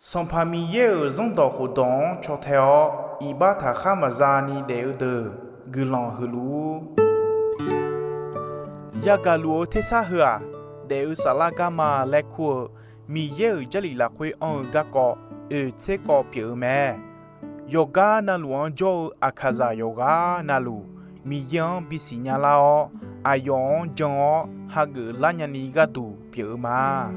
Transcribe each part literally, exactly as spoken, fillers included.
Sanqpaq Miqyaer-euq Zanrdawq khofdawq-anr caw tae-awr, iqbax taqkhar maqza ni daef-eu deuq guiqlanq huiq luf-ur. Yagaq luf-eu tersar heu-aq, daef-eu saflar garma laer kur-eu Miqyaer-euq Jarlif lafkhoer anr-eu garkawv oeq tser kawv pyeuf-eu mae. Yawqgar navluf-anr jawr-eu aqkaqzaq yawqghaq navluf, Miqyaer-anr bisiq nya lar-awr, aqyawf-anr jan-awr hageuf lar nyani gharduq pyeuf-eu ma.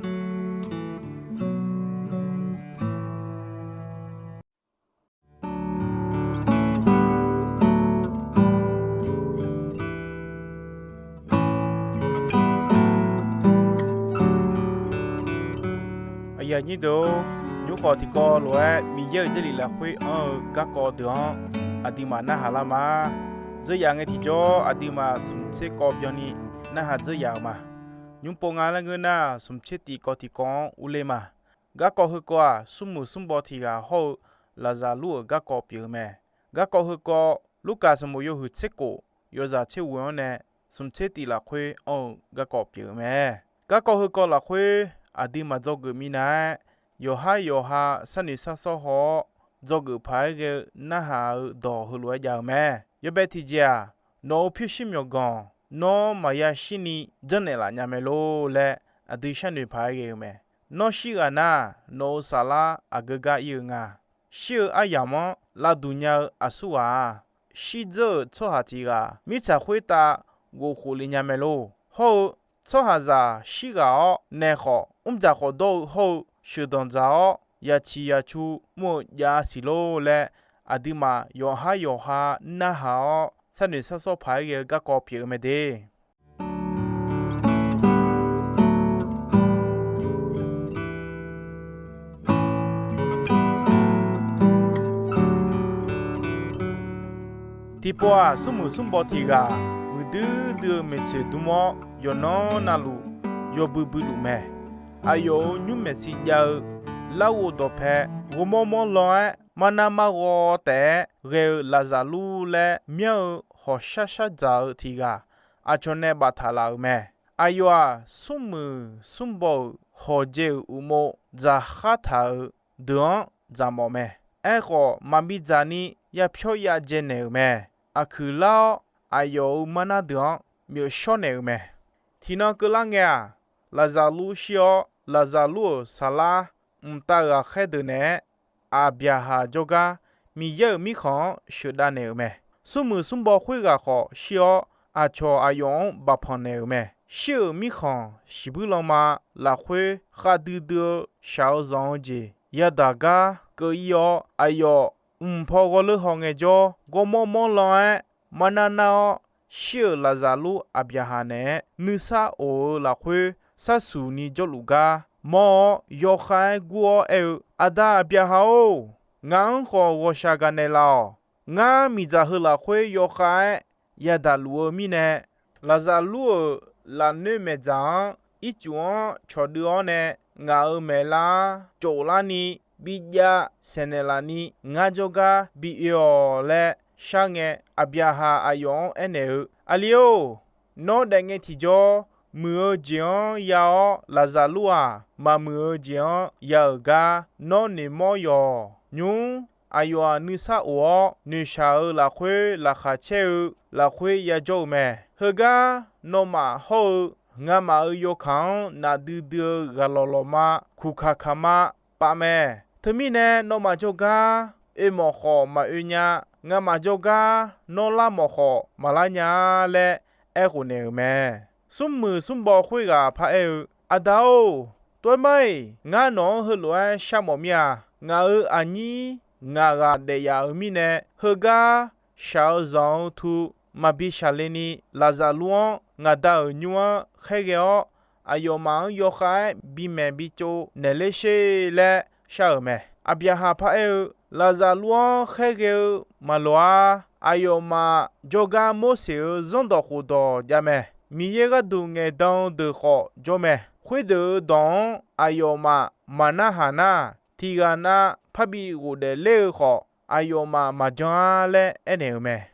Aqyuif aqnyir deuq-or, nymrkhawf tiqkawv lof-aer Miqyaer-euq Jarlif lafkhoer anr-eu garkawv deuq-anr aqduimaf narhaq lar ma. Dzeur yaf ngae tiqjawr aqduimaf smq tser kawv byanni narhaq dzeur yaf-euq ma. Nymr pov nga laer ngeur nar, smq tser tif kawv tiqkawv-anr urler ma. Garkawv heukawv-aq, smrmuiq smrbaw tiq ghaq hawr-eu Laqzaqlur-euq garkawv pyeuf-eu mae. Garkawv heukawv, Lurkaf sanqbof yawhuiq tser khof, yawzaq tser ghoe-anr nae smq tser tif lafkhoer anr-eu garkawv pyeuf-eu mae. Garkawv heukawv lafkhoer aqduimaf dzawgeuf minav-aer, yawqhar yawqha sharnoeq sharsawr haw-awr, dzawgeuf paq-aer ghae-eu narhaq-eu dawq heulof-aer jav-eu mae. Yawbae tiqjeq-aq, nawq-euq pyurshuir myawqganq nawr maqya shirni janrnaeq laf nya mae lor laer aqdui sharnoeq paq-aer ghae-eu mae. Nawr shir ghaq nar, nawq-euq saflar aqgeu gar ir-eu nga. Shir-eu aryamq-anr lavduq nya-eu aqsur ghaq-aq, shirdzeur-euq tsawrhaq tiq ghaq mirtsaq khoertav ghofkhof le nya mae lor. Hawr-eu tsawrhaqzaq shir ghaq-awr naeq khawf, mrdzaq khawf dawr-eu hawr-eu sheuqdanq dzaq-awr, yaciq yacu mr-eu jav siq lor laer, aqduimaf yawqhar yawqha narhaq-awr sharnoeq sharsawr paq-aer ghae-eu garkawv pyeuf-eu mae de. Tiqpov-aq, smrmuiq smrbaw tiq ghaq muiqdui dui-eu maeqtsoeq dm-awr, yawqnan navluf yawbui bui luf mae. Aqyawf-euq nymr maeqshi jav-eu larghov dawqpae ghawrmawr mawr lan-aer, marnar marghaw taef-aer ghae-eu Laqzaqlur laer myanr-eu hawqshar shardzaq-eu tiq ghaq aqcawq nae baftaq laf-euq mae. Aqyawf-aq, smrmuiq smrbaw-euq hawqjae-euq uqmov dzaqkhar taq-euq deuq-anr dzaqmawf mae. Aerkhawf, maqbi dzaq ni yapyawr yajae naeq-euq mae. Aqkuiq lar-awr, aqyawf-euq marnar deuq-anr myawfshawr naeq-euq mae. Tiqnan keuvlar ngae-aq, Laqzaqlur shir-awr, Laqzaqlur-euq saflar mqtav ghaqkhaer deuq naeq-aer, Aqbyaqhaq jawrgar Miqyaer-euq mirkhanq-anr sheuqdav naeq-euq mae. Smrmuiq smrbaw khoerghaq khawf shir-awr, aqcawq aqyawf-anr baqpanq naeq-euq mae. Shir-euq mirkhanq shiqbuir lanma lafkhoer khavdui dui-eu shaq-eu zanq-eu jeq yadaq gar keuv ir-awr, aqyawf mq paw ghawrleur haw ngaejawr, ghawrmawr mawr lan-aer marnar nar-awr, shir-euq Laqzaqlur Aqbyaqhaq naeq-aer nuisar of-eu lafkhoer sharsuq ni jawrluf gar mawr-awr, yawkhav-aer gur-awr aer-eu, Aqda Aqbyaqhaq-or, ngaq-anr khawf ghawqshaq gaqnaeq laf-awq. Ngar miqdzaq heu lafkhoer yawkhav-aer yadaq luf-eu mirnae, Laqzaqlur-euq lafnoer maeqdzaq-anr ircuf-anr cawqdui-awr nae, ngaq-euq maeqlar cof larni bijav saeqnaeq lafni ngar jawrgar bi oe-awq laer shar ngae, Aqbyaqhaq aqyawf-anr aernaeq-eu, Aqli-or, nawr daefngae tiqjawr, muiq-eu jeq-anr ya-awr, Laqzaqlur-aq, maqmuiq-eu jeq-anr ya-euq gar nawr noeqmawr yawq. Nymr aqyawf-aq nuisar of-awr, noeqshaq-euq lafkhoer laqkhaq caer-eu lafkhoer yajawr-eu mae. Heugar nawmaf hawr-eu ngamaf-euq yawkaq-anr nafdui dui-eu ghaq lawqlawqma, kuqkaq kaqma pav mae. Teumirnae nawmaf jawrgar oe mawf khawf maqoe nya, ngamaf jawrgar nawr lar mawf khawf maqlar nya-a laer aerkhof naeq-euq mae. Smrmuiq smrbaw khoerghaq paraer-eu, Aqda-or, tov-aer mar-iq, ngar nawq-anr heulof-aer sharmawf mir-a. Ngaq-euq aqnyir ngaq ghaq daef yaf-euq mirnae, heugar shaq-eu zanq-eu tu maqbi shaqle ni, Laqzaqlur-anr ngaq Da-euq nymr-anr khaerghae-awr, aqyawfmaf-anr yawkhav-aer bimaeq bitsov naeqler sher laer shar-euq mae. Aqbyaqhaq paraer-eu, Laqzaqlur-anr khaerghae-eu maqloq-ar. Aqyawfmaf jawrgar Morseq-euq Zanrdawq khofdawq jav mae. Miqyaer gharduq ngaeqdan-eu deuq khawf jawr mae. Khoerdeuq-euq dawq-anr aqyawfmaf maqnarhaq nar, tiq ghaq nav parbi ghofdaef ler-eu khawf, aqyawfmaf maqjan-ar laer aernaeq-euq mae.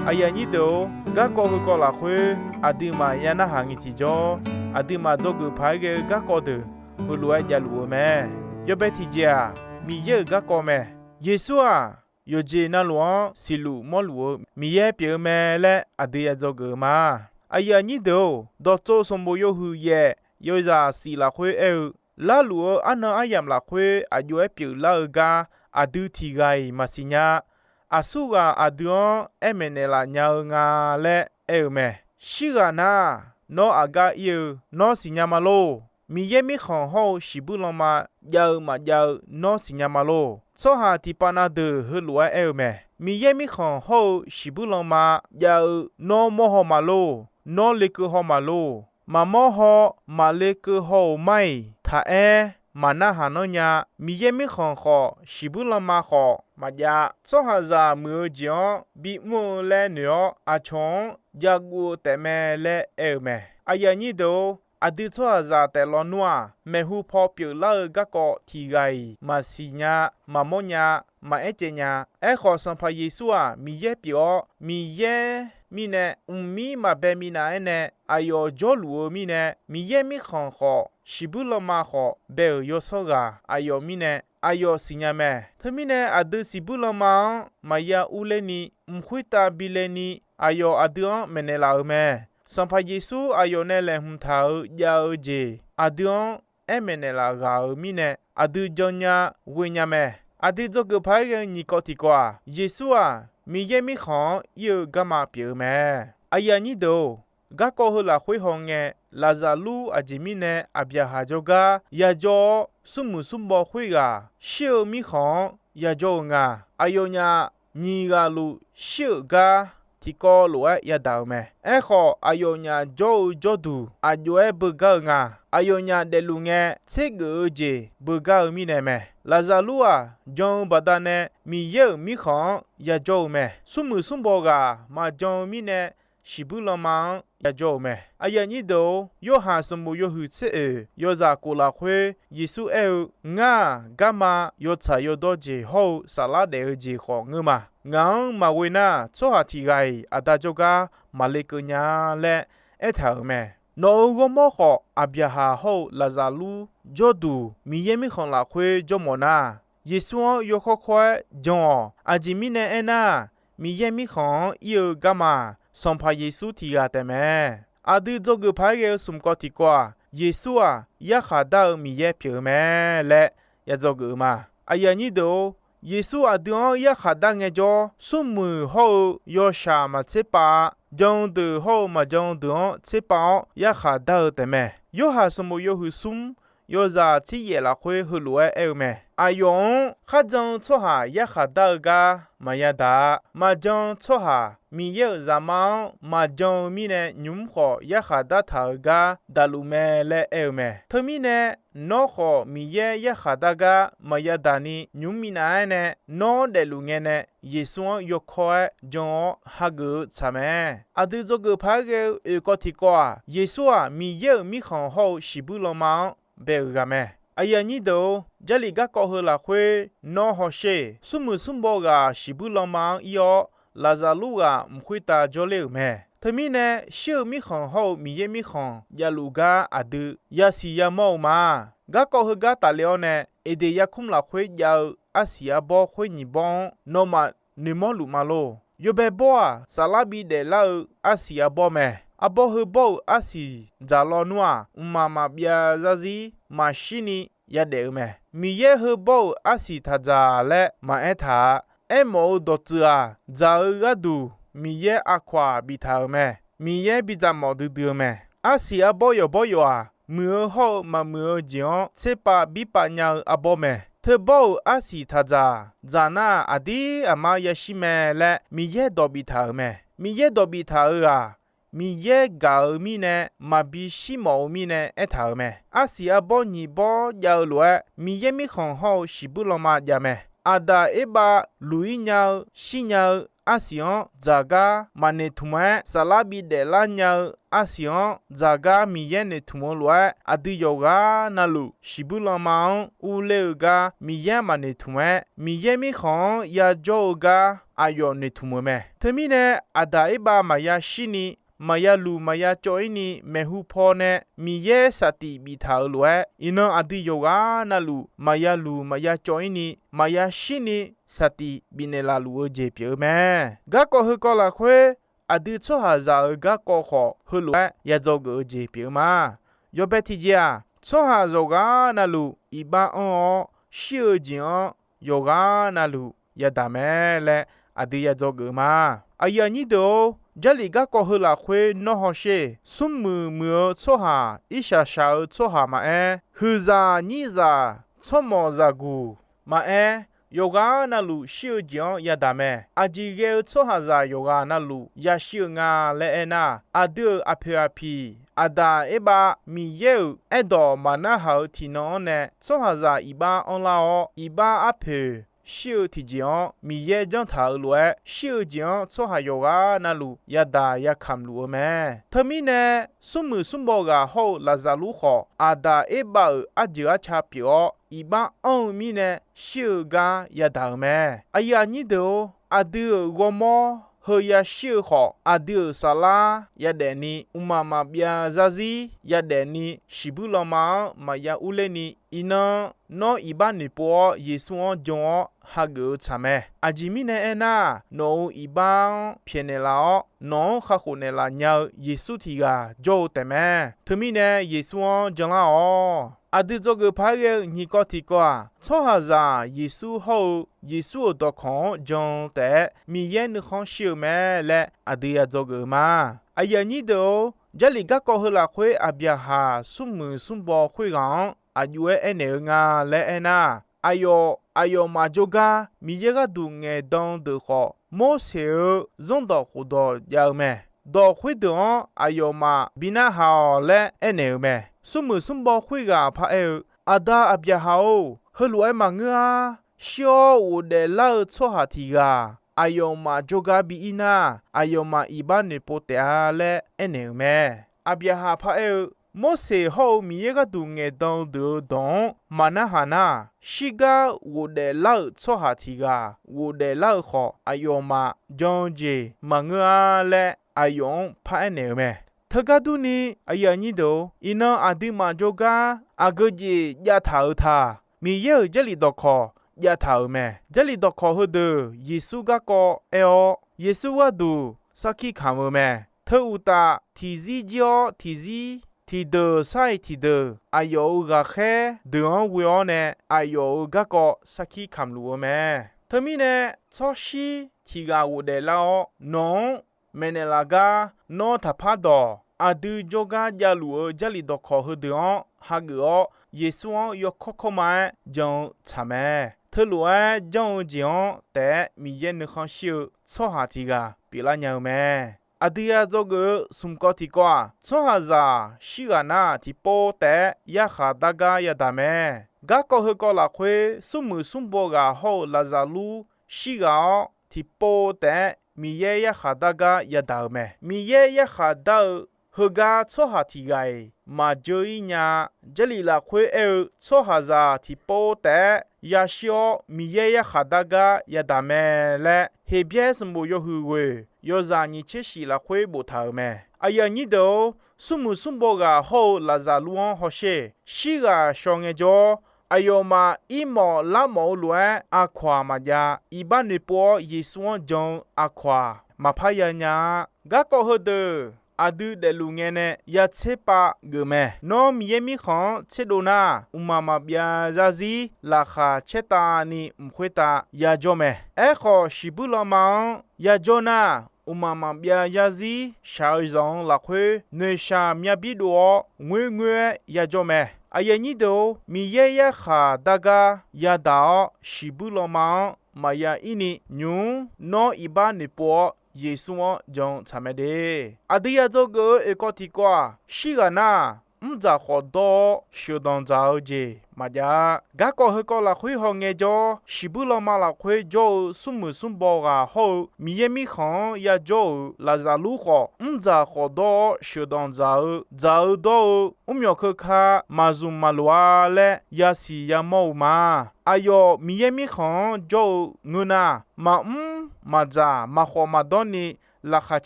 Aqyuif aqnyir deuq-or, garkawv heukawv lafkhoer aqduimaf ya narhaq nyiq tiqjawr, aqduimaf dzawgeuf paq-aer ghae-eu garkawv deuq heulof-aer javluf-eu mae. Yawbae tiqjeq-aq, Miqyaer-euq garkawv mae. Yeqsur-aq, yawqjeq navluf-anr siqluf mawrluf-eu Miqyaer pyeuf-eu mae laer aqdui ya dzawgeuf-eu ma. Aqyuif aqnyir deuq-or, dawqtsov sanqbof yawhuiq yaef yawzaq shif lafkhoer aer-eu, Larluf-eu arnan aryamq lafkhoer aqjox-aer pyeuflar-eu gar aqdui tiq ghaq-iq maqsiq nya. Aqsurghaq aqdui-anr aermaeq naeqlaf nya-eu nga laer aer-eu mae. Shirghaq nar, nawr aqgar ir-eu nawr siqnya ma lor. Miqyaer mirkhanq hawr-eu shiqbuir lanma jav-eu maqjav-eu nawr siqnya ma lor. Tsawrhaq tiqpav na deuq heulof-aer aer-eu mae. Miqyaer mirkhanq hawr-eu shiqbuir lanma jav-eu nawr mawr haw ma lor. Nawr lekeuv haw ma lor. Maqmawr haw, maqlekeuv haw-euq mar-iq taq aer, maqnarhaq nanr nya. Miqyaer mirkhanq khawf, shiqbuir lanma khawf maqjav. Tsawrhaqzaq muiq-eu jeq-anr bimr-eu laer noeq-awr, aqcawq-anr jaguv-eu taefmae laer aer-eu mae. Aqyuif aqnyir deuq-or, aqdui tsawrhaqzaq taef lawnmr-aq, maeqhu paw pyeuflar-eu garkawv tiq ghaq-iq maqsiq nya, maqmawr nya, maqaer caev nya. Aerkhawf, Sanqpaq Yeqsur-aq, Miqyaer pyeuf-awr, Miqyaer mirnae mqmir maqbae minav-aer nae aqyawf jawrluf-eu mirnae, Miqyaer mirkhanq khawf, shiqbuir lanma khawf bae-euq yawsanr ghaq aqyawf mirnae, aqyawf siqnya mae. Teumirnae, aqdui shiqbuir lanma-anr maqya urler ni, mq khoertav bi le ni, aqyawf aqdui-anr maeqnaeq laf-euq mae. Sanqpaq Yeqsur aqyawf nae laeqhmq taq-euq jav-eu jeq aqdui-anr aer maeqnaeq laf ghaq-euq mirnae, aqdui jannya ghoe nya mae. Aqdui dzawgeuf paq-aer ghae-eu nyiq kawv tiqkawv-aq, Yeqsur-aq, Miqyaer mirkhanq-anr ir-eu garma pyeuf-eu mae. Aqyuif aqnyir deuq-or, garkawv heu lafkhoer hawngae, Laqzaqlur aqjeq mirnae Aqbyaqhaq jawrgar yajawr-awr, smrmuiq smrbaw khoerghaq shir-eu mirkhanq-anr yajawr-eu nga. Aqyawfnyaf nyiq ghaq luf shir-euq gar tiqkawv lof-aer yadaq-euq mae. Aerkhawf, aqyawfnyaf jawr-eu jawrduq aqjox-aer beugar-eu nga. Aqyawfnyaf daefluf ngae, tsergeuf-eu jeq beugar-eu mirnae mae. Laqzaqlur-aq, jan-eu baqdanae Miqyaer-euq mirkhanq-anr yajawr-eu mae. Smrmuiq smrbaw ghaq maqjan-eu mirnae, shiqbuir lanma-anr yajawr-eu mae. Aqyuif aqnyir deuq-or, Yorhaq sanqbof yawhuiq tser oeq yawzaq kof lafkhoer Yeqsur aer-eu, Ngar-aq, garma yawtsaq yawdawr jeq hawr-eu saflar daef-eu jeq khawf ngeur ma. Ngaq-anr maqghoe nar, tsawrhaq tiq ghaq-iq Aqda jawrgar maqle keuv nya laer aertaq-euq mae. Nawq-euq ghawrmawr khawf, Aqbyaqhaq hawr-eu Laqzaqlur jawrduq Miqyaer mirkhanq lafkhoer jawrmawf nar, Yeqsur-anr yawkawr kawr-aer jan-awq. Aqjeq mirnae aernar, Miqyaer mirkhanq-anr ir-eu garma-aq, Sanqpaq Yeqsur tiq ghaq taef mae. Aqdui dzawgeuf paq-aer ghae-eu smq kawv tiq kawv-aq, Yeqsur-aq, yarkhaq dar-eu Miqyaer pyeuf-eu mae laer ya dzawgeuf-eu ma. Aqyuif aqnyir deuq-or, Yeqsur aqdui-anr yarkhaq dar ngaejawr, smrmuiq hawr-eu yawshaq maqtser pav-a. Jan-eu deuq hawr-eu maqjan-eu deuq-anr tser pav-awr yarkhaq dar-eu taef mae. Yorhaq sanqbof yawhuiq smr yawzaq tser yaef lafkhoer heulof-aer aer-eu mae. Aqyawf-anr kharjan-eu tsawrhaq yarkhaq dar-eu gar maqya daq-a. Maqjan-eu tsawrhaq Miqyaer-euq Zaqmar-anr maqjan-eu mirnae, nymq-mr khawf yarkhaq dartaq-euq gar daqluf mae laer aer-eu mae. Teumirnae, nawr khawf Miqyaer yarkhaq dar gar maqya daq ni nymq-mr minav-aer nae nawr daefluf ngae nae, Yeqsur-anr yawkawr-aer jan-awr hageuf-eu tsaq mae. Aqdui dzawgeuf paq-aer ghae-eu oeq kawv tiq kawv-aq, Yeqsur-aq, Miqyaer-euq mirkhanq hawr-eu shiqbuir lanma-anr bae-euq ghaq mae. Aqyuif aqnyir deuq-or, Jarlif garkawv heu lafkhoer nawr hawsher. Smrmuiq smrbaw ghaq shiqbuir lanma-anr ir-awr, Laqzaqlur ghaq mq khoertav jawrler-euq mae. Teumirnae, shir-eu mirkhanq hawr-eu Miqyaer mirkhanq javluf gar aqdui yasiq yamawr-eu ma. Garkawv heugar tafle-awr nae, Eqdeq yarkmr lafkhoer jav-eu arsiq arbawr khoer nyiq bawr-anr nawmaf noeqmawr luf ma lor. Yawbae bawr-aq, saflar bidaef lar-eu arsiq arbawr mae. Arbawr heubawr-euq arsiq dzaq lawnmr-aq, mqmaq maqbyav zarzir maqshir ni yadaef-eu mae. Miqyaer heubawr-euq arsiq taq dzaq laer maqaer taq-a. Aermawf-eu dawqtsuif-aq, dzaq-eu gharduq Miqyaer aqkawq-aq biftaq-euq mae. Miqyaer bidzaq mawf duidui-eu mae. Arsiq arbawr yawqbawr yawf-aq, muiq-eu hawr-eu maqmuiq-eu jeq-anr tserpav birpav nya-eu arbawr mae. Teubawr-euq arsiq taq dzaq, dzaq nar-aq, aqdir aqmar yashir mae laer Miqyaer dawq biftaq-euq mae. Miqyaer dawq biftaq-euq-aq, Miqyaer gaq-euq mirnae, maqbi shir mawf-eu mirnae aertaq-euq mae. Arsiq arbawr nyiq bawr jav-eu lof-aer, Miqyaer mirkhanq hawr-eu shiqbuir lanma jav mae. Aqdaq Erbav luq-ir nya-eu, shir nya-eu, arsiq-anr dzaqgar maqnoeqtmq-aer, saflar bidaef lar nya-eu arsiq-anr dzaqgar Miqyaer noeqtmq-eu lof-aer, aqdui yawqghaq navluf shiqbuir lanma-anr urler-eu gar Miqyaer maqnoeqtmq-aer, Miqyaer mirkhanq-anr yajawr-eu gar aqyawf noeqtmq-eu mae. Teumirnae, Aqdaq Erbav maqya shirni, maqya luq maqya cawv-ir ni maeqhu paw nae Miqyaer saftiq biftaq-euq lof-aer, iqnan aqdui yawqghaq navluf maqya luq maqya cawv-ir ni, maqya shirni saftiq bifnaeq laf luf-eu jeq pyeuf-eu mae. Garkawv heukawv lafkhoer, aqdui tsawrhaqzaq-euq garkawv khawf heulof-aer yadzawgeuf-eu jeq pyeuf-eu ma. Yawbae tiqjeq-aq, tsawrhaq yawqghaq navluf iqbax anr-awr, shir-eu jeq-anr yawqghaq navluf yadaq mae laer aqdui yadzawgeuf-eu ma. Aqyuif aqnyir deuq-or, Jarlif garkawv heu lafkhoer nawr hawsher. Smrmuiq muiq-eu tsawrhaq, irshaq shaq-eu tsawrhaq maqaer, huiqzaq nyirzaq tsawrmawq zaqguq maqaer, yawqghaq navluf shir-eu jeq-anr yadaq mae. Aqjeq ghae-eu tsawrhaqzaq yawqghaq navluf yashir-eu nga laer aernar, aqdui-euq aqpoeq aqpiq, Aqdaq Erbav Miqyaer-euq aerdawq maqnarhaq-eu tiqnan-anr nae tsawrhaqzaq iqbax anrlar-awr, iqbax arpoeq shir-eu tiqjeq-anr Miqyaer janr taq-euq lof-aer, shir-eu jeq-anr tsawrhaq yawqghaq navluf yadaq yakamq luf-eu mae. Teumirnae, smrmuiq smrbaw ghaq hawr-eu Laqzaqlur khawf, Aqdaq Erbav-euq arjeuq arca pyeuf-awr, iqbax anr-eu mirnae shir-eu gar yadaq-euq mae. Aqyuif aqnyir deuq-or, aqdui-euq ghawrmawr heu yashir-eu khawf, aqdui-euq saflar yadaef ni, mqmaq maqbyav zarzir yadaef ni, shiqbuir lanma-anr maqya urler ni, iqnan nawr iqbax noeqpov-awr Yeqsur-anr jan-awr hageuf-eu tsaq mae. Aqjeq mirnae aernar, nawq-euq iqbax-anr pyaeqnaeq laf-awr, nawq-anr kakhof naeqlaf nya-eu Yeqsur tiq ghaq jawr-eu taef mae. Teumirnae Yeqsur-anr janlar-awq. Aqdui dzawgeuf paq-aer ghae-eu nyiq kawv tiqkawv-aq, tsawrhaqzaq Yeqsur hawr-eu Yeqsur-euq dawqkawq-anr jan-eu taef-aer Miqyaer nuikhanr shir-eu mae laer aqdui yadzawgeuf-eu ma. Aqyuif aqnyir deuq-or, Jarlif garkawv heu lafkhoer Aqbyaqhaq smrmuiq smrbaw khoerghaq-anr aqjox-aer aernaeq-eu nga laer aernar, aqyawf aqyawfmaf jawrgar Miqyaer gharduq ngaeqdan-eu deuq khawf, Morseq-euq zanrdawq khofdawq jav-eu mae. Dawq khoerdeuq-anr aqyawfmaf bi narhaq-awq laer aernaeq-eu mae. Smrmuiq smrbaw khoerghaq paq-aer-eu, Aqda Aqbyaqhaq-or, heulof-aer maqngeur-ar. Shir-awr ghofdaef lar-eu tsawrhaq tiq ghaq aqyawfmaf jawrgar bi ir nar, aqyawfmaf iqbax noeqpov taef-a laer aernaeq-euq mae. Aqbyaqhaq paq-aer-eu, Morseq hawr-eu Miqyaer gharduq ngaeqdan-eu deuq-euq dawq-anr maqnarhaq nar, shirgar ghofdaef lar-euq tsawrhaq tiq ghaq ghofdaef lar-eu khawf, aqyawfmaf jan-eu jeq maqngeur-ar laer aqyawf-anr paq-aer naeq-euq mae. Teugar durni, aqyuif aqnyir deuq-or, iqnan aqduimaf jawrgar aqgeu jeq jav taq-euq taq, Miqyaer-euq Jarlif dawqkawq jav taq-euq mae. Jarlif dawqkawq heudeuq Yeqsur garkawv aer-awr, Yeqsur gharduq sarkir kamq-eu mae. Teu uqtaf, tiqzir jir-awr tiqzir, tiqdeuq sar-iq tiqdeuq, aqyawf-euq ghaqkhaer deuq-anr ghoe-awr nae, aqyawf-euq garkawv sarkir kamq luf-eu mae. Teumirnae, tsawrshir tiq ghaq ghofdaef lar-awr, nawq-anr maeqnaeq laf gar nawr taqpar dawq, aqdui jawrgar javluf-eu Jarlif dawqkawq heudeuq-anr hageuf-awr, Yeqsur-anr yawkawr kawrma-aer jan-eu tsaq mae. Teulof-aer janr-eu jeq-anr taef-aer Miqyaer nuikhanr shir-eu tsawrhaq tiq ghaq pyeuflar nya-eu mae. Aqdui yadzawgeuf-eu smq kawv tiqkawv-aq, tsawrhaqzaq shirghaq nar tiqpov taef-aer yarkhaq dar gar yadaq mae. Garkawv heukawv lafkhoer smrmuiq smrbaw ghaq hawr-eu Laqzaqlur shirghaq-awr, tiqpov taef-aer Miqyaer yarkhaq dar gar yadaq-euq mae. Miqyaer yarkhaq dar-eu heugar tsawrhaq tiq ghaq-iq maqjeur-ir nya-a. Jarlif lafkhoer aer-eu tsawrhaqzaq tiqpov taef-aer yashir-awr Miqyaer yarkhaq dar gar yadaq mae laer Heqbyaer sanqbof yawhuiq ghoeq yawzaq nyiq tser shif lafkhoer boftaq-euq mae. Aqyuif aqnyir deuq-or, smrmuiq smrbaw ghaq hawr-eu Laqzaqlur-anr hawsher. Shirghaq shaw ngaejawr, aqyawfmaf irmawf larmawf-eu lof-aer aqkawq-aq maqjav. Iqbax noeqpov-awr Yeqsur-anr jan-eu aqkawq-aq maqpar ya nya-a. Garkawv heudeuq aqdui daefluf ngae nae ya tserpav geuf mae. Nawr Miqyaer mirkhanq-anr tserdov nar, mqmaq maqbyav zarzir laqkhaq caertavni mq khoertav yajawr mae. Aerkhawf, shiqbuir lanma-anr yajawr nar, mqmaq maqbyav zarzir shaq-eu zanq-eu lafkhoer noeqshaq myavbir dov-awr, ngoerngoer-aer yajawr mae. Aqyuif aqnyir deuq-or, Miqyaer yarkhaq dar gar yadaq-awr, shiqbuir lanma-anr maqya ir ni nymq-mr nawr iqbax noeqpov-awr, Yeqsur-anr jan-eu tsaq mae de. Aqdui yadzawgeuf-eu oeqkawv tiqkawv-aq, shirghaq nar, mrdzaq khawf dawr-awr sheuqdanq dzaq-eu jeq maqjav-a. Garkawv heukawv lafkhoer hawngae jawr-awr, shiqbuir lanma lafkhoer jawr-eu smrmuiq smrbaw ghaq hawr-eu Miqyaer mirkhanq-anr yajawr-euq Laqzaqlur khawf, mrdzaq khawf dawr-awr sheuqdanq dzaq-eu, dzaq-eu dawr-eu mrmyawq keuka maqzmq maqloq-a laer yasiq yamawr-eu ma. Aqyawf Miqyaer mirkhanq-anr jawr-eu ngeur nar, maqmr maqdzaq maqkhawf maqdawr ni laqkhaq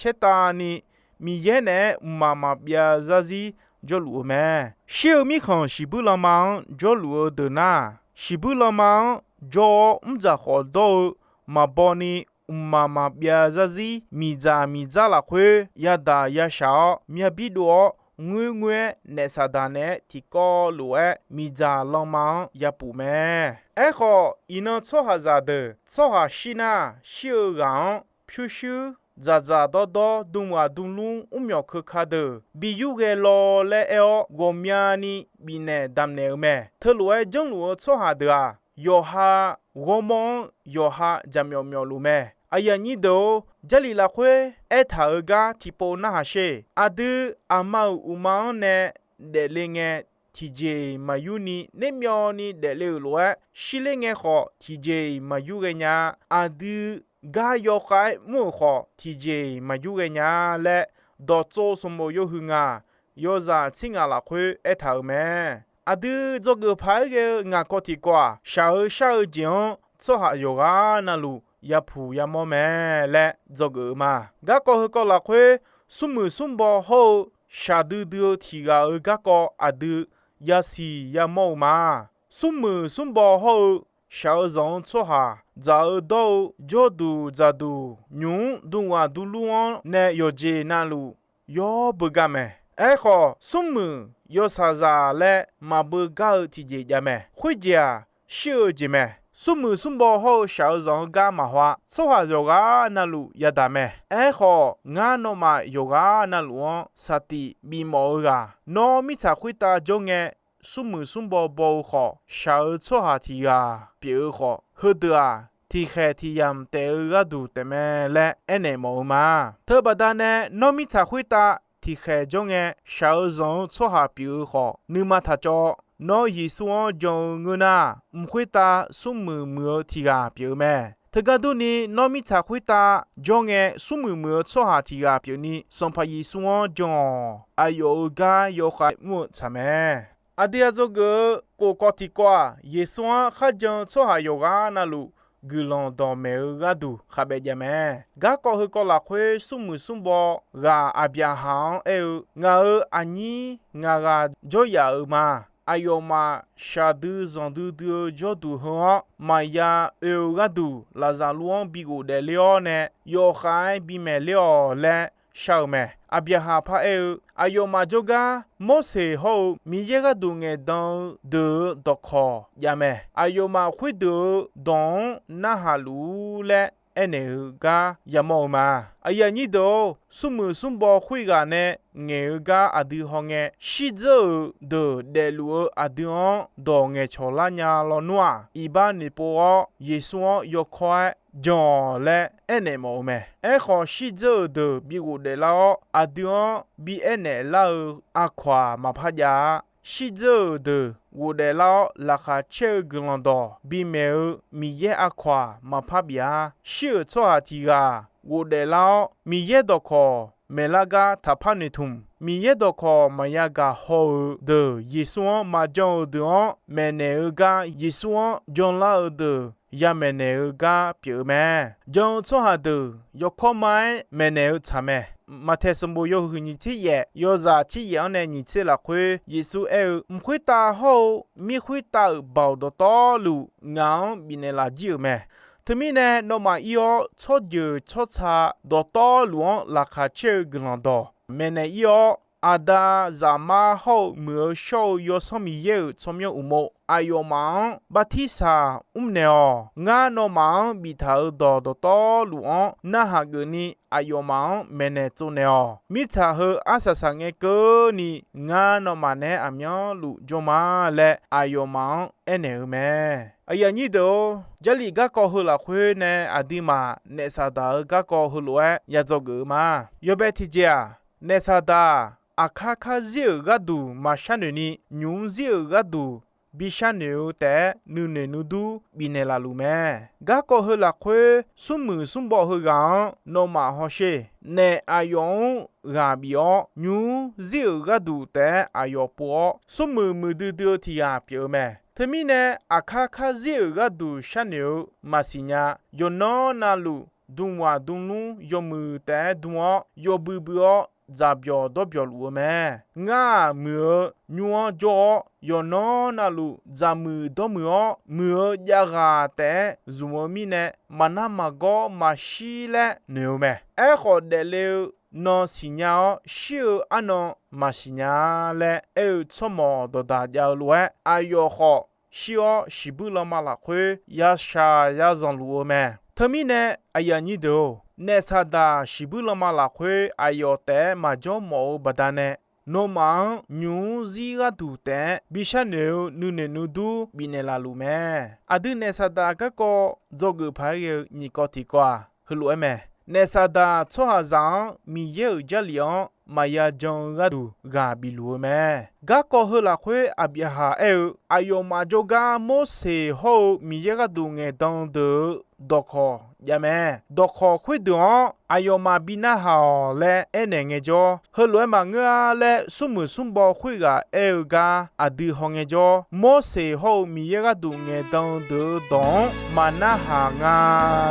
caertavni, Miqyaer naeq-aer mqmaq maqbyav zarzir jawrluf-eu mae. Shir-eu mirkhanq shiqbuir lanma-anr jawrluf-eu deuq nar, shiqbuir lanma-anr jawr-awr mrdzaq khawf dawr-eu maqbaw ni, mqmaq maqbyav zarzir miqdzaq miqdzar lafkhoer yadaq yashaq-awr, myavbir dov-awr ngoerngoer-aer naef Saqdaq naeq-aer tiqkawv lof-aer miqdzaq lanma-anr yapuf mae. Aerkhawf, iqnan tsawrhaqzaq deuq tsawrhaq shir nar, shir-eu ghaq-anr pyurshuir dzaqdzaq dawrdawr dmghaq dmlmr mrmyawq keuka deuq bi yurghae law laer aer-awr, ghawqmyani bifnaeq damqnaeq-eu mae. Teulof-aer janrluf-eu tsawrhaq deuq-aq, yawqha ghawrmawr-anr yawqha jaqmyawf myawfluf mae. Aqyuif aqnyir deuq-or, Jarlif lafkhoer aertaq-euq gar tiqpov narhaq sher. Aqdui aqma-euq uqma-anr nae daefle ngae, tiqjeq-iq maqyur ni nermyawvni daefle-euq lof-aer, shirler ngae khawf tiqjeq-iq maqyur ghae nya-a. Aqdui gar yawkhav-aer mr-euq khawf tiqjeq-iq maqyur ghae nya-a laer, dawqtsov sanqbof yawhuiq ngaq yawzaq tser ngaq lafkhoer aertaq-euq mae. Aqdui dzawgeuf paq-aer ghae-eu ngaq kawv tiqkawv-aq, shaq-eu shar-eu jeq-anr tsawrhaq yawqghaq navluf yapuq yamawr mae laer dzawgeuf-eu ma. Garkawv heukawv lafkhoer, smrmuiq smrbaw hawr-eu shaqdui dui-eu tiq ghaq-euq garkawv aqdui yasiq yamawr-eu ma. Smrmuiq smrbaw hawr-eu shaq-eu zanq-eu tsawrhaq, dzaq-eu dawr-eu jawrduq dzaqduq nymq-mr dmghaq dmlmr-anr nae yawqjeq navluf yawr beugar mae. Aerkhawf, smrmuiq yawshaqzaq laer maqbeugar-eu tiqjeq jav mae. Khoerjeq-aq, shir-eu jeq mae. Smrmuiq smrbaw hawr-eu shaq-eu zanq-eu gar maqhaw-a. Tsawrhaq yawqghaq navluf yadaq mae. Aerkhawf, ngar nawmaf yawqghaq navluf-anr saqtiq bifmawf-eu ghaq, nawr mirtsaq khoertav jawr ngae, smrmuiq smrbaw baw-eu khawf, shaq-eu tsawrhaq tiq ghaq pyeuf-eu khawf, heudeuq-aq, tiqkhaeq tiq yamq taef-eu gharduq taefmae laer aernaeq mawf-eu ma. Teubaqda nae nawr mirtsaq khoertav tiqkhaeq jawr ngae, shaq-eu zanq-eu tsawrhaq pyeuf-eu khawf, nuima taq cawv. Nawr Yeqsur-anr jan-eu ngeur nar, mq khoertav smrmuiq muiq-eu tiq ghaq pyeuf-eu mae. Teugar durni, nawr mirtsaq khoertav jawr ngae, smrmuiq muiq-eu tsawrhaq tiq ghaq pyeufni, Sanqpaq Yeqsur-anr jan-awq. Aqyawf-euq gar yawkhav mr-eu tsaq mae. Aqdui ya dzawgeuf-eu kof kawv tiqkawv-aq, Yeqsur-anr kharjan-eu tsawrhaq yawqghaq navluf guiqlanq dawqmaeq-eu gharduq khaqbaef jav mae. Garkawv heukawv lafkhoer smrmuiq smrbaw ghaq Aqbyaqhaq-anr aer-eu, Ngaq-euq aqnyir ngaq ghaq jawryaf-euq ma. Aqyawfmaf shaqdui zanqdui dui-eu jawrduq heu-anr maqya oe-eu gharduq, Laqzaqlur-anr bi ghofdaef ler-awr nae, yawqkhav-aer bimaeq ler-awq laer shar-eu mae. Aqbyaqhaq paraer-eu, Aqyawfmaf jawrgar Morseq hawr-eu Miqyaer gharduq ngaeqdan-eu deuq-euq dawqkawq jav mae. Aqyawfmaf khoerdeuq-euq dawq-anr narhaq luf-ur laer aernaeq-eu gar yamawr-eu ma. Aqyuif aqnyir deuq-or, smrmuiq smrbaw khoerghaq nae ngaeq-eu gar aqdui hawngae, shirdzeur-euq deuq daefluf-eu aqdui-anr dawq ngaeqcawq lar nya lawnmr-aq, iqbax noeqpov-awr Yeqsur-anr yawkawr-aer jan-awq laer aernaeq mawf-eu mae. Aerkhawf, shirdzeur-euq deuq bi ghofdaef lar-awr, aqdui-anr bi aernaeq lar-eu aqkawq-aq maqpar jav-a. Shirdzeur-euq deuq ghofdaef lar-awr, laqkhaq caer-eu guiqlanq dawq bimaeq-eu Miqyaer aqkawq-aq maqpar bif-a. Shir-euq tsawrhaq tiq ghaq ghofdaef lar-awr, Miqyaer dawqkawq maeqlar gar taqpar noeqtmq. Miqyaer dawqkawq maqya gaq haw-euq deuq, Yeqsur-anr maqjan-eu deuq-anr maeqnaeq-eu gar, Yeqsur-anr janlar-eu deuq yamaeq naeq-eu gar pyeuf-eu mae. Jan-eu tsawrhaq deuq yawkawr ma-aer maeqnaeq-eu tsaq mae. Maqtaeq sanqbof yawhuiq nyiq tser yaef, yawzaq tser yaef-anr nae nyiq tser lafkhoer Yeqsur aer-eu, Mq khoertav hawr-eu mir khoertav-euq baoq dawqtawvluf ngaq-anr bifnaeq laf jir-euq mae. Teumirnae, nawmaf ir-awr, tsawrjeuq tsawrca dawqtawvluf-anr laqkhaq caer-eu guiqlanq dawq maeqnaeq ir-awr, Aqda, Zaqmar hawr-eu Muiq-eu shawr-eu Yawsanr Miqyaer-euq tsawrmyanr uqmov aqyawfmaf-anr bartirsaq mrnaeq-awq. Ngar nawmaf-anr biftaq-euq dawq dawqtawvluf-anr narhaq geufni, aqyawfmaf-anr maeqnaeq tsovnaeq-awq. Mirtsaq heu arsaq saqngae keuvni, ngar nawmaf naeq-aer aqmyanluf jawr ma laer aqyawfmaf-anr aernaeq-eu mae. Aqyuif aqnyir deuq-or, Jarlif garkawv heu lafkhoer nae aqduimaf naef Saqdaq-euq garkawv heulof-aer ya dzawgeuf-eu ma. Yawbae tiqjeq-aq, naef Saqdaq-aq, aqkar kar zir-euq gharduq maqshar noeq ni, nymq-mr zir-euq gharduq bi sharnoeq-eu taef-aer nuinoeq nuidur bifnaeq laf luf mae. Garkawv heu lafkhoer smrmuiq smrbaw heughaq-anr nawmaf hawsher. Naef aqyawf-anr ghaq bif-awr, nymq-mr zir-euq gharduq taef-aer aqyawf pov-awr, smrmuiq muiqdui dui-eu tiq ghaq pyeuf-eu mae. Teumirnae, aqkar kar zir-euq gharduq sharnoeq-eu maqsiq nya. Yawqnan navluf dmqwaq dmqlmr yawmuiq taef-aer dm-awr, yawbui bui-awr dzaqbyawq dawrbyawq luf-eu mae. Ngar-aq, muiq-eu nymr-anr jawr-awr, yawqnan navluf dzaqmuiq dawrmuiq-awr, muiq-eu javghaq taef-aer zmq-eu mirnae, maqnar maqgawr maqshir laer noeq-eu mae. Aerkhawf, daefle-eu nan siqnya-awr, shir-eu arnan maqsiq nya-a laer aer-eu tsawrmawq dawqdaq jav-eu lof-aer, aqyawf khawf shir-awr shiqbuir lanma lafkhoer yashaq yazanq luf-eu mae. Teumirnae, aqyuif aqnyir deuq-or, naef Saqdaq shiqbuir lanma lafkhoer aqyawf taef-aer maqjawr mawf-eu baqdanae, nawmaf-anr nymq-mr zir gharduq taef-aer bi sharnoeq-eu nuinoeq nuidur bifnaeq laf luf mae. Aqdui naef Saqdaq garkawv dzawgeuf paq-aer ghae-eu nyiq kawv tiq kawv-aq, heulof-aer mae. Naef Saqdaq tsawrhaqzaq-anr Miqyaer-euq Jarlif-anr maqya jan-eu gharduq ghaq bif luf-eu mae. Garkawv heu lafkhoer Aqbyaqhaq aer-eu, aqyawfmaf jawrgar Morseq hawr-eu Miqyaer gharduq ngaeqdan deuq-euq dawqkawq jav mae. Dawqkawq khoerdeuq-anr aqyawfmaf bi narhaq-awq laer aernaeq ngaejawr, heulof-aer maqngeur-a laer smrmuiq smrbaw khoerghaq aer-eu gar aqdui haw ngaejawr, Morseq hawr-eu Miqyaer gharduq ngaeqdan-eu deuq-euq dawq-anr maqnarhaq nga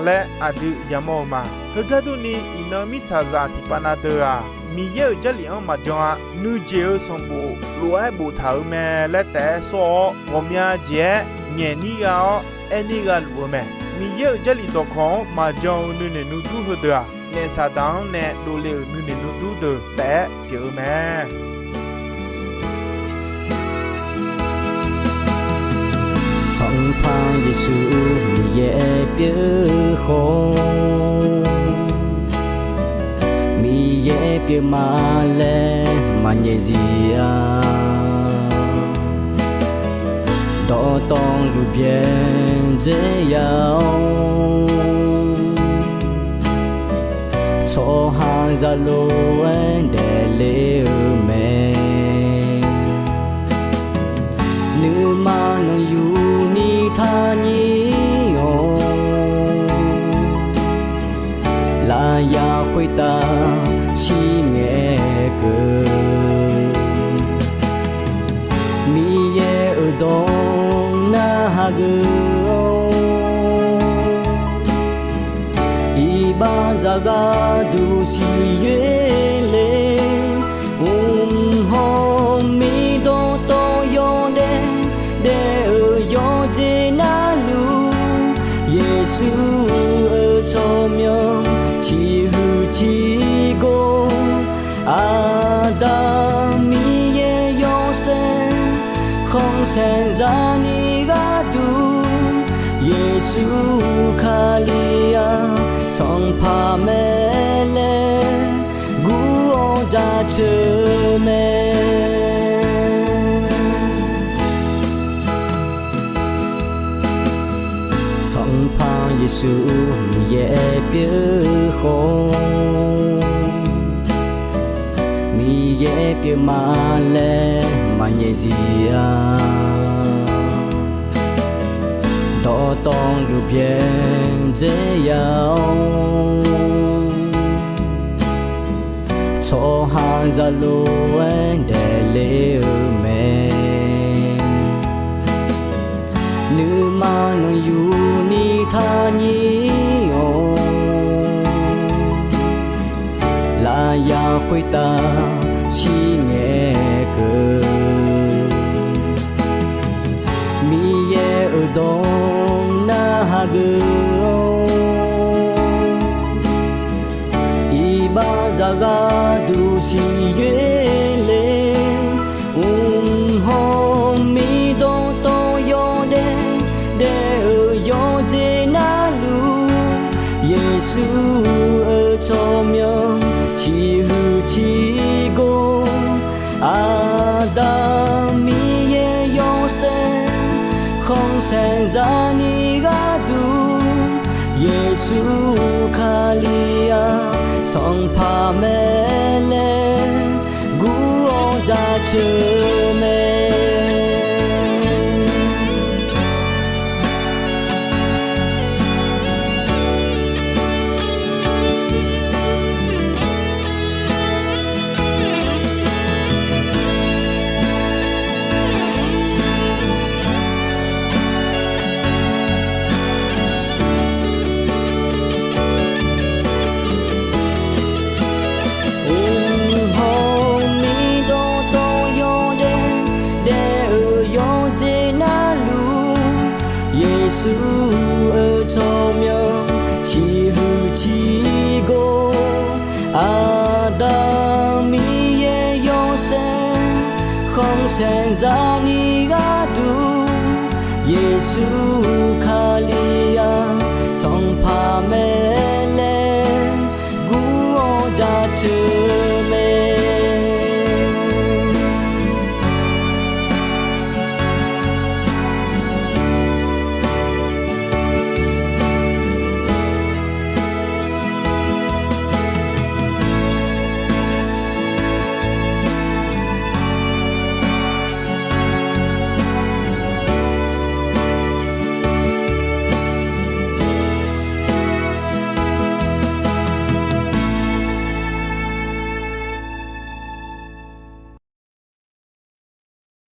laer aqdui yamawr-eu ma. Heugar durni, iqnan mirtsaqzaq tiqpav na deuq-aq, Miqyaer-euq Jarlif-anr maqjan-a. Nuijeq-eu sanqbof lof-aer boftaq-euq mae laer taef-aer sawr-awr, ghawqmya jeq-aer ngaeqnir gha-awr aernir gha luf-eu mae. Miqyaer-euq Jarlif dawqkawq-anr maqjan-eu nuinoeq nuidur heudeuq-aq, naef Saqdaq-anr nae dovle-euq nuinoeq nuidur deuq taef-aer pyeuf-eu mae. Sanqpaq Yeqsur Miqyaer pyeuf khawf, Miqyaer pyeuf ma laer maqnyaef zir-a. Dawqtawvluf byaerdzae ya-awr, tsawrhaqzaq lof-aer daefle-eu mae. Nuima nanqyuni taqnyir-awr, lafyaq khoertav shir ngae keuv. Miqyaer-euq dawq narhaq geuf-awr, iqbax zaqgaq duq siqyoer le. Mqhawr miqdawq tawv yawdaef daef-euq yawqjeq navluf, Yeqsur-euq tsawrmyanr ciqhuiq ciqgor, Aqda Miqyaer yawshaef khanqsaeq zani gharduq, Yeqsur Kali-aq Sanqpaq mae laer gur-awr jaceuq-eu mae. Sanqpaq Yeqsur Miqyaer pyeuf khawf, Miqyaer pyeuf ma laer maqnyaef zir-a. Dawqtawvluf byaerdzae ya-awr, tsawrhaqzaq lof-aer daefle-eu mae. Nuima nanqyuni taqnyir-awr, lafyaq khoertav shir ngae keuv. Miqyaer-euq dawq narhaq geuf-awr, iqbax zaqgaq duq siqyoer le. Mqhawr miqdawq tawv yawdaef daef-euq yawqjeq navluf, Yeqsur-euq tsawrmyanr ciqhuiq ciqgor, Aqda Miqyaer yawshaef khanqsaeq zani gharduq, Yeqsur Kali-aq Sanqpaq mae laer gur teu mae. Uqhawq miqdawqtawv yawdaef daef-euq yawqjeq navluf, Yeqsur-euq tsawrmyanr ciqhuiq ciqgor, Aqda Miqyaer yawshaef khanqsaeq zani